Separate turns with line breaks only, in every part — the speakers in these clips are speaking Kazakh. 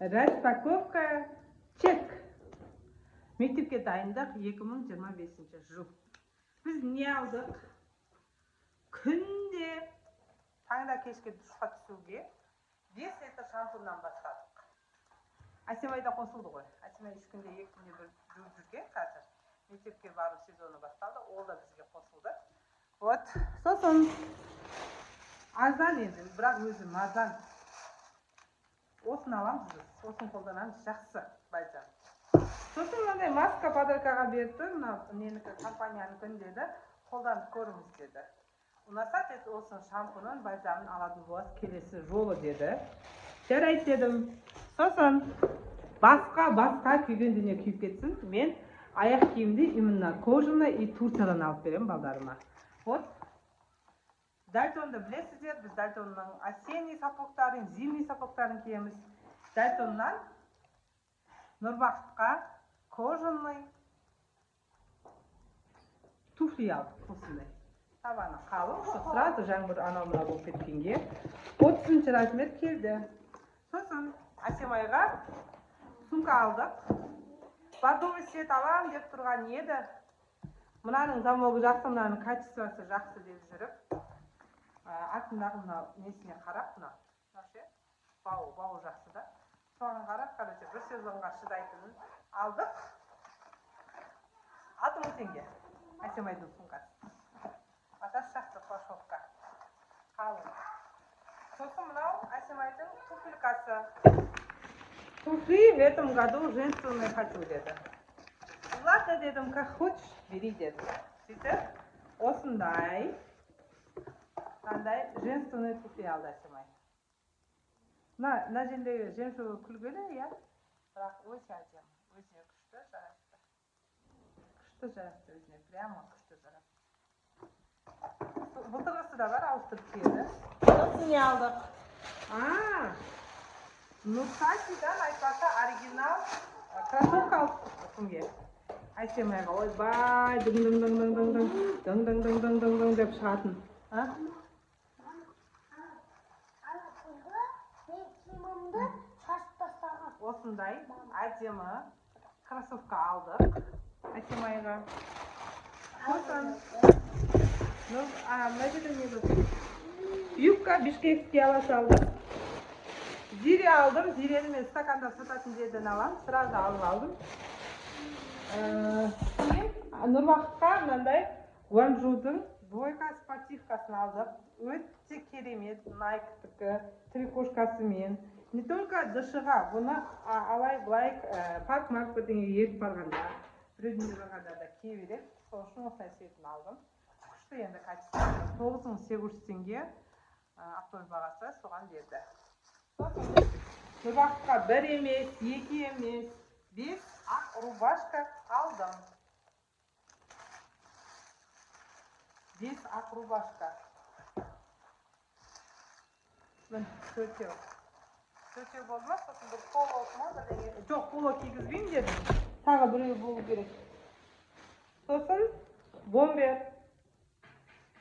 Распаковка чек. Мектепке дайындық 2025 жыл. Біз не алдық? Күнде таңда, кешке душқа түсуге 5 литр шампуньнан бастадық. Әсемай да қосылды ғой. Әсемай 3 күнде, 2 күнде бір жуып жүрген қазір. Мектепке бару сезоны басталды, ол да бізге қосылды. Вот, сосын арзан енді, бірақ өзі марзан. Осыны аламыз біз, осыны қолданамыз, жақсы бальзам. Сосын мынандай маска подаркаға берді, мына ненікі, компаниянікі деді, қолданып көріңіз деді. Ұнаса деді, осының шампунын, бальзамын алатын боласыз келесі жолы деді. Жарайды дедім. Сосын басқа күйген дүние күйіп кетсін, мен аяқ киімді именно кожаный и Турциядан алып беремін балдарыма. Вот. Дальтонды білесіздер, біз Дальтонның осенний сапогтарын, зимний сапогтарын киеміз. Дальтоннан Нұрбақытқа кожаный туфли алдық осындай. Табаны қалың, что сразу жаңбыр анау мынау болып кеткенге. 30 размер келді. Сосын Әсемайға сумка алдық. Бордовый цвет алам деп тұрған еді. Мынаның замогы жақсы, мынаның качествосы жақсы деп жүріп, артындағы мынау несіне қарап, мынау ше, бауы жақсы да. Соған қарап, короче, бір сезонға шыдайтынын алдық. 6000 теңге. Әсемайдың сумкасы. Атасы жақсы, плашовка. Қалың. Сосын мынау Әсемайдың туфелькасы. Туфли в этом году женственные хочу деді. Ладно дедім, как хочешь, бери дедім. Сөйтіп, осындай қандай женственный туфли алды Әсемай. Мына жердегі жемшугі күлгілі, иә? Бірақ өте әдемі, өзіне күшті жарасты. Күшті жарасты өзіне, прямо күшті жарасты. Былтырғысы да бар, ауыстырып киеді. Сосын не алдық? Нурсатидан айтпаса оригинал кроссовка алдық кімге? Әсемайға, ойбай, дың дың дың дың дың дың дың дың дың дың дың дың деп шығатын. А? Осындай әдемі кроссовка алдық Әсемайға. Сосын мына жерде не бар? Юбка бишкекский ала салдым. Зире алдым. Зирені мен стаканда сататын жерден аламын. Сразу алып алдым. Кейін Нұрбақытқа мынандай Гуанчжудың двойка спортивкасын алдық. Өте керемет, Найктікі, трикошкасымен. Не только ДШ-ға, бұны алай былай парк-марк бірдеңеге ертіп барғанда, біреудің үйіне барғанда да кие береді. Сол үшін осылай цветін алдым. Күшті енді качество. 9800 теңге оптовый бағасы, соған берді. Сосын Нұрбақытқа бір емес, екі емес, 5 ақ рубашка алдым. 5 ақ рубашка. Міне, төртеу. Төртеу болды ма? Сосын бір поло ма, бірдеңе. Жоқ, поло кигізбеймін дедім. Тағы біреу болу керек. Сосын бомбер.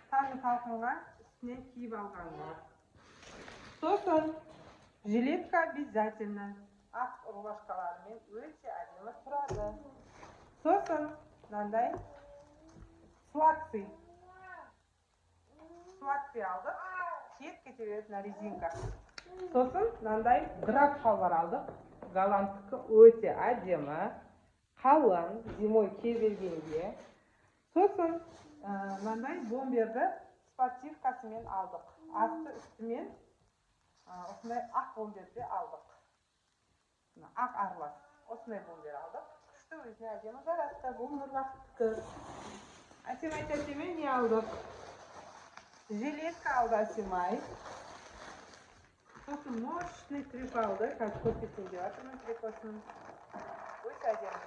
Таңғы салқынға үстіне киіп алғанға. Сосын жилетка обязательно. Ақ рубашкаларымен өте әдемі тұрады. Сосын мынандай слаксы. Слаксы алдық. Киіп кете береді на резинках. Сосын мынандай драп шалбар алдық. Голландтікі, өте әдемі, қалың, зимой кие бергенге. Сосын мынандай бомберді спортивкасымен алдық. Асты үстімен осындай ақ бомберді алдық. Ақ аралас. Осындай бомбер алдық. Күшті, өзіне әдемі жарасты. Бұл Нұрбақыттікі. Әсемай тәтеме не алдық? Жилетка алды Әсемай. Сосын мощный трико алды. Қазір көрсетейін деп жатырмын трикосын. Өте әдемі.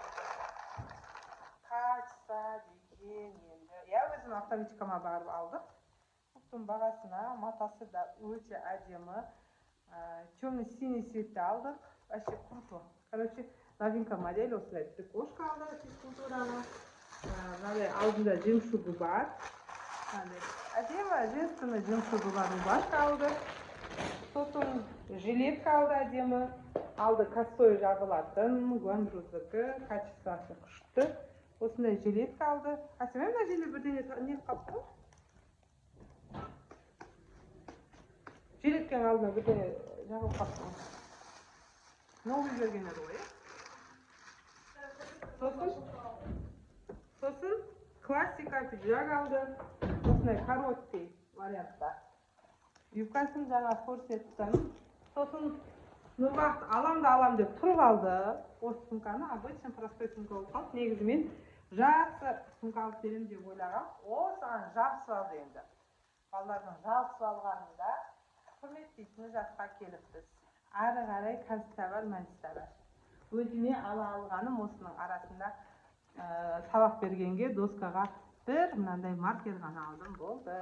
Качество деген енді. Я өзім автоматикама барып алдық. Оптом бағасына, матасы да өте әдемі. Темный синий цветті алдық. Вообще круто. Короче, новинка модель осындай трикошка алды физкультураға. Мынандай алдында жемшугі бар. Мынандай әдемі женственный жемшугі бар рубашка алды. Сосын жилетка алды, әдемі. Алды, косой жабылатын, Гуанчжудікі, качествосы күшті. Осындай жилетка алды. Әсем, мына жерде бірдеңе не қалыпты ғой? Жилеткенің алдына бірдеңе жағылып қалыпты ғой. Новый берген еді ғой, иә? Сосын классика пиджак алды. Осындай короткий вариантта. Юбкасын жаңа көрсеттім. Сосын Нұрбақыт алам да алам деп тұрып алды. Осы сумканы, обычный простой сумка болып қалды. Негізі мен жақсы сумка алып беремін деп ойлағам. Осыған жабысып алды енді. Балалардың жабысып алғанында құрметтейтін жасқа келіппіз. Әрі қарай кәсіп та бар, мәнісі де бар. Өзіме ала алғаным осының арасында сабақ бергенге доскаға бір мынандай маркер ғана алдым, болды.